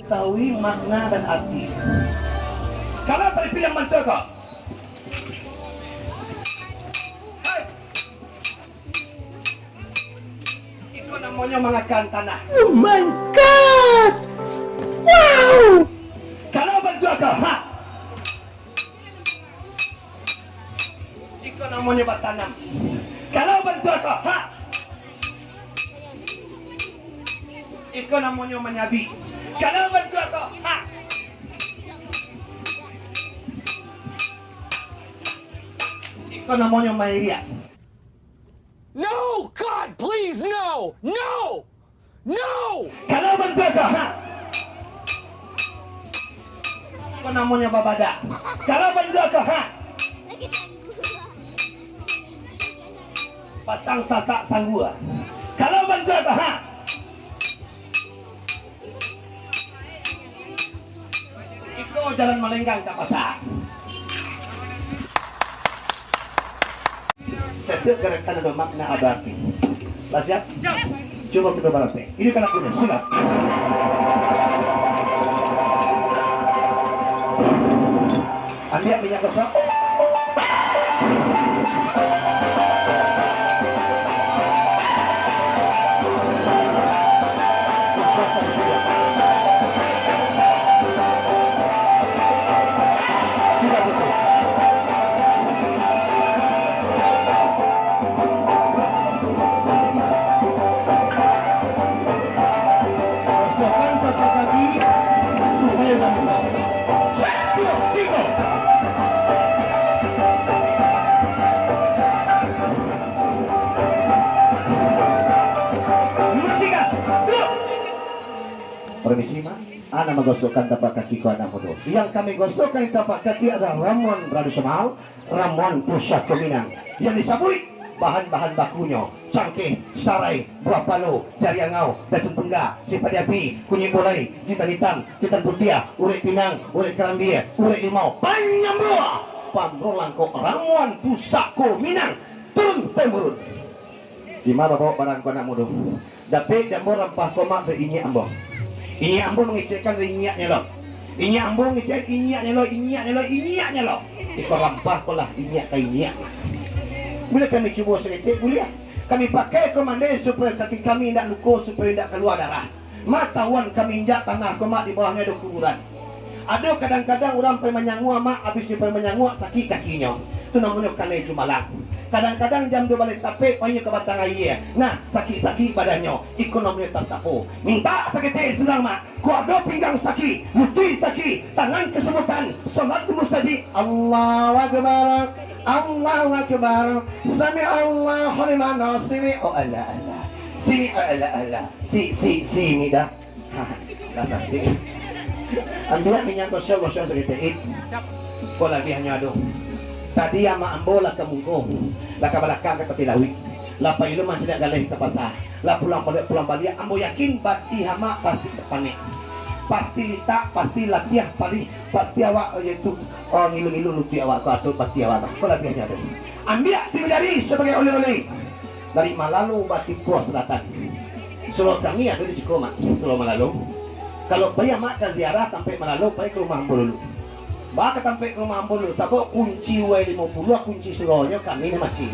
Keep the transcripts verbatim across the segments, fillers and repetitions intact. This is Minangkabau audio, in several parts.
Tahui makna dan arti. Kalau tadi pilihan mantu ko. Hai. Iko namonyo mangakan tanah. Oh my God! Wow! Kalau bantuak ko, ha. Iko namonyo batanam. Kalau bantuak ko, ha. Iko namonyo manyabi. Kalau bantuak ko, ha. Iko namonyo mairiak. No, God, please, no! No! No! Kalau bantuak ko, ha. Iko namonyo babadak. Kalau bantuak ko, ha. Pasang sasak sanggua. Kalau bantuak ko, ha. Iko jalan malenggang ka pasa. Satiok garakan ado makna, ado arti. Lah siap? Cubo kito barapek. Ini kan aku nih, siap. Ambiak minyak gosok. Rasakan patah kaki, sudah bangun. Satu, tiga. Dua, tiga. Dua. Permisi, Mak. Ana magosokkan tapak kaki ko anak mudo. Yang kami gosokkan tapak kaki adalah ramuan tradisional, ramuan pusako Minang. Yang disabuik bahan-bahan bakunyo, cangkeh, sarai, buah palo, jari angau, dasun tungga, sipadi api, kunyik bulai, jintan itam, jintan putiah, urek pinang, urek karambia, urek limau, panyambua, pamro langkok, ramuan pusako Minang, turun temurun. Dima babaok barang ko anak mudo? Dapek di ambo rampah ko, Mak, dari inyiak ambo. Inyiak ambo mangecekkan dari inyiaknyo lo. Inyiak ambo mangecekkan inyiaknyo lo, inyiaknyo lo, inyiaknyo lo. Iko rampah ko lah inyiak ka inyiak, Mak. Buliah kami cubo saketek, buliah? Kami pakai ko mande supayo kaki kami indak luko, supayo indak kalua darah. Mak, tahuan kami injak tanah ko, Mak, di bawahnyo ado kuburan. Ado kadang-kadang urang pai manyanguak, Mak, abih nyo pai manyanguak sakik kakinyo. Tu namonyo kanai jumalang. Kadang-kadang jam duo baleh tapek painyo ka batang aia. Nah, sakik-sakik badannyo, iko namonyo tasapo. Mintak saketek surang, Mak. Kok ado pinggang sakik, lutuik sakik, tangan kasabutan, solat di musajik. Allahu Akbar. Allahu Akbar. Sami Allahu liman sami. Oh, alah, alah. Sini, oh, alah, alah. Si, si, si, mi dah. Ha, dah sasik. Ambiak minyak gosok, gosok saketek. Ko labiahnyo ado. Tadi amak ambo lah ka muko, lah ka balakang ka tapi lauik. Lah pai lo mancaliak galeh ka pasa. Lah pulang baliak, pulang baliak, ambo yakin batih amak pasti tapanek. Pasti litak, pasti latiah, pasti, pasti awak, oh, yaitu, oh, ngilu-ngilu lutuik awak ko, atau batih awak ko. Ko labiahnyo ado. Ambiak tigo jari sabagai oleh-oleh. Dari Malalo Batipuah Selatan. Surau kami ado di siko, Mak, Surau Malalo. Kalau pai amak ka ziarah tampek Malalo, pai ka rumah ambo dulu. Baa ka tampek rumah ambo dulu, sabab kunci uwai limo puluah, kunci suronyo kami nan macik.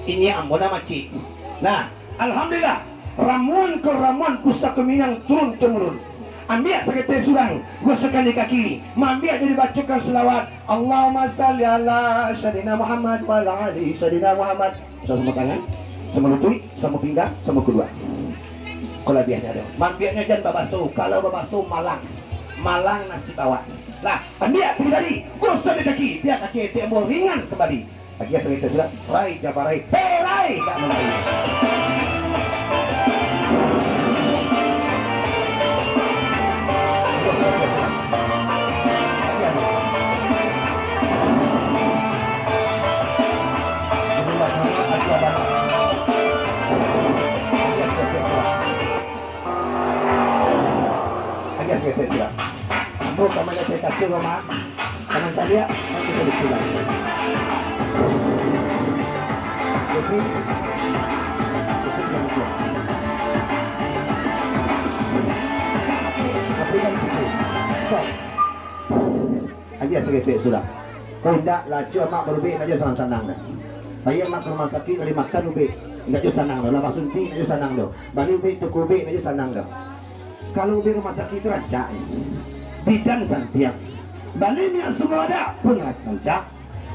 Inyiak ambo nan macik. Nah, alhamdulillah, ramuan ko ramuan pusako Minang turun-temurun. Ambiak saketek surang, gosokkan di kaki, maambiak jo dibacokan salawat, Allahumma salli ala Sayyidina Muhammad wa ala ali Sayyidina Muhammad. Samo-samo tangan, samo lutuik, samo pinggang, samo kuduak. Ko labiahnyo ado. Maambiaknyo jan babaso, kalau babaso malang, malang nasib awak. Lah, ambiak tigo jari, gosok di kaki, bia kaki etek ambo ringan kambali. Agiah sakik tu sudah. Rai, jabarai. Hei, rai! Tak mau rai. Agiah sakik tu sudah. Ambo ka maliek kaca rumah. Kanan taliak, nanti ka dipulang. Jadi, jadi yang itu. Tapi kan itu. Stop. Agiah sakik sudah. Kok indak, lah, cubo mak barubek, indak jo sanang-sanang dah. Ayo mak ka rumah sakik, lah dimakan ubek, indak jo sanang dah. Lah basuntik, indak jo sanang dah. Bali ubek, tuku ubek, indak jo sanang dah. Kalau ubek rumah sakik tu rancak, bidan santiang. Bali minyak sumber adat pun rancak.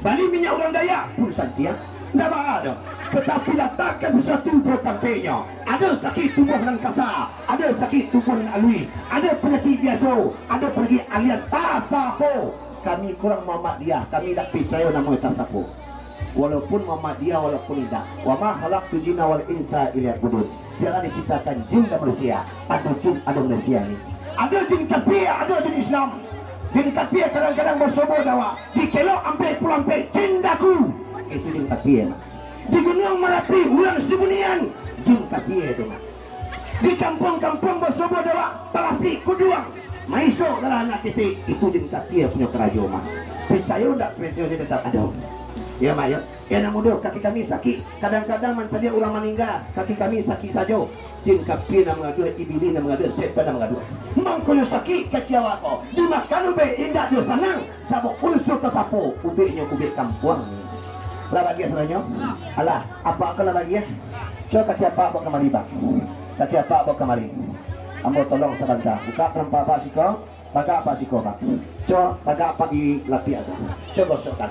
Bali minyak urang Dayak pun santiang. Ndak baa doh. Tatapi latakkan sasuatu pada tampeknyo. Ado sakik tubuah nan kasa, ado sakik tubuah nan aluih, ado panyakik biaso, ado panyakik alias tasapo. Kami kurang Muhammadiyah, kami indak picayo namonyo tasapo. Walaupun Muhammadiyah, walaupun indak. Wa ma khalaqtul jinna wal insa illa liya'budun. Tidaklah diciptakan jin dan manusia. Ado jin, ado manusia ni. Ado jin kapia, ado jin Islam. Jin kapia kadang-kadang basobok dawa. Dikelok ampek pulo ampek, jin daku. Itu jin kapia, Mak. Di Gunuang Marapi, urang Sibunian, jin kapia tu, Mak. Di kampuang-kampuang basobok dawa, palasi kuduang. Maisok dalam anak titik, itu jin kapia punyo karajo, Mak. Picayo ndak picayo, tetap ado. Ya, Mak, ya. Ya, nan mudo, kaki kami sakik. Kadang-kadang mancaliak urang maningga, kaki kami sakik sajo. Jin kapia nan mangaduah, ibilih nan mangaduah, setan nan mangaduah. Mangkonyo sakik kaki awak ko. Dimakan ubek indak jo sanang, sabab unsur tasapo, ubeknyo ubek kampuang. Lah bagiah sadonyo? Alah, apak ko lah bagiah? Cubo kaki apak baok kamari, Bang. Kaki apak baok kamari. Ambo tolong sabanta. Bukak tarompa apak siko. Tagak apak siko, Bang. Cubo tagak apak di lapiak tu. Cubo gosokkan.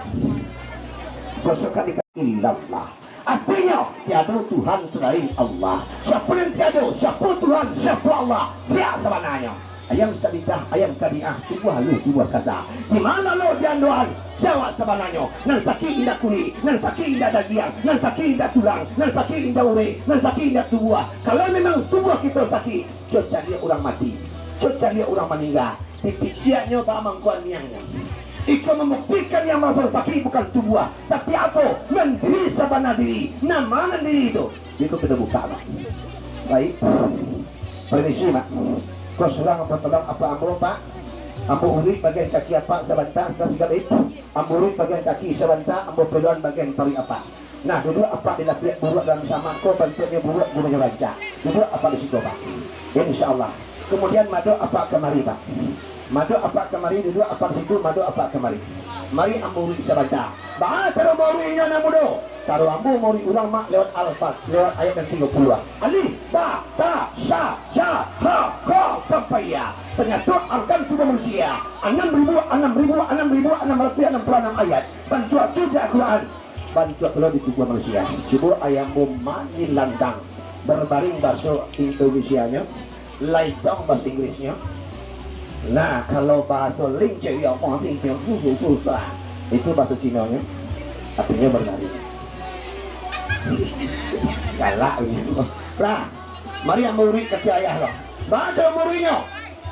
Gosokkan di kaki. Illallah. Artinyo, tiado Tuhan salain Allah. Siapo nan tiado? Siapo Tuhan? Siapo Allah? Sia sabananyo? Ayam sabitah, ayam kadiah, tubuah aluih, tubuah kasa. Di ma lo di andoan? Sia awak sabananyo? Nan sakik indak kulik, nan sakik indak dagiang, nan sakik indak tulang, nan sakik indak urek, nan sakik indak tubuah. Kalau memang tubuah kito sakik, cubo caliak urang mati, cubo caliak urang maningga, dipiciaknyo baa mangko aniangnyo. Iko mambuktikan yang maraso sakik bukan tubuah, tapi apo? Nan diri sabana diri. Nan ma nan diri tu? Iko kito bukak, Bang. Baik. Permisi, Mak. Ko surang apo tolong apak ambo, Pak? Ambo uruik bagian kaki apak sabanta, ka sigap, eh. Ambo uruik bagian kaki sabanta, ambo peluan bagian paruik apak. Nah, duduak apak di lapiak buruak dalam samak ko, bantuaknyo buruak, gunonyo rancak. Duduak apak di siko, Pak. Insya Allah. Kamudian, madok apak kamari, Pak. Madok apak kamari, duduak apak di situ, madok apak kamari. Mari ambo uruik sabanta. Baa caro mauruiknyo, nan mudo? Caro ambo mauruik urang, Mak, lewat Al-Fatihah, lewat ayat nan tigo puluah. Alif, ba, ta, sya, ja, ha, kha, sampai ya. Tanyato arkan tubuah manusia. Anam ribu, anam ribu, anam ribu, anam ratuih, anam puluah anam ayat. Bantuak tu di Al-Quran. Bantuak pulo di tubuah manusia. Cubo ayah ambo manyilantang, barbaring bahaso Indonesianyo, laitong bahaso Inggrisnyo. Nah, kalau bahaso lincik, ya, susah, susah. Itu bahaso Cinonyo. Artinyo barbaring. Galak ini. Lah, mari ambo uruik kaki ayah lo. Baco uruiknyo.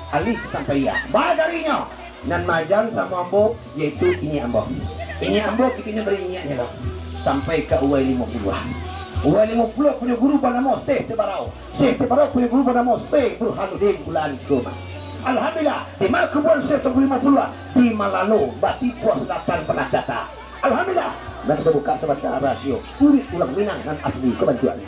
Alif sampai ya. Baa jarinyo. Nan maaja samo ambo, yaitu inyiak ambo. Inyiak ambo, kito nyo bari inyiaknyo lo. Sampai ka Uwai Limo Puluah. Uwai Limo Puluah punyo guru banamo Syekh Tebarau. Syekh Tebarau punyo guru banamo Syekh Burhanuddin Bulan Sukuma. Alhamdulillah, di ma kuburan Syekh Teungku Limo Puluah? Di Malano, Batipuah Selatan, Panah Data. Alhamdulillah, nan kito bukak sabanta rahasio, uruik urang Minang nan asli kabantuaknyo.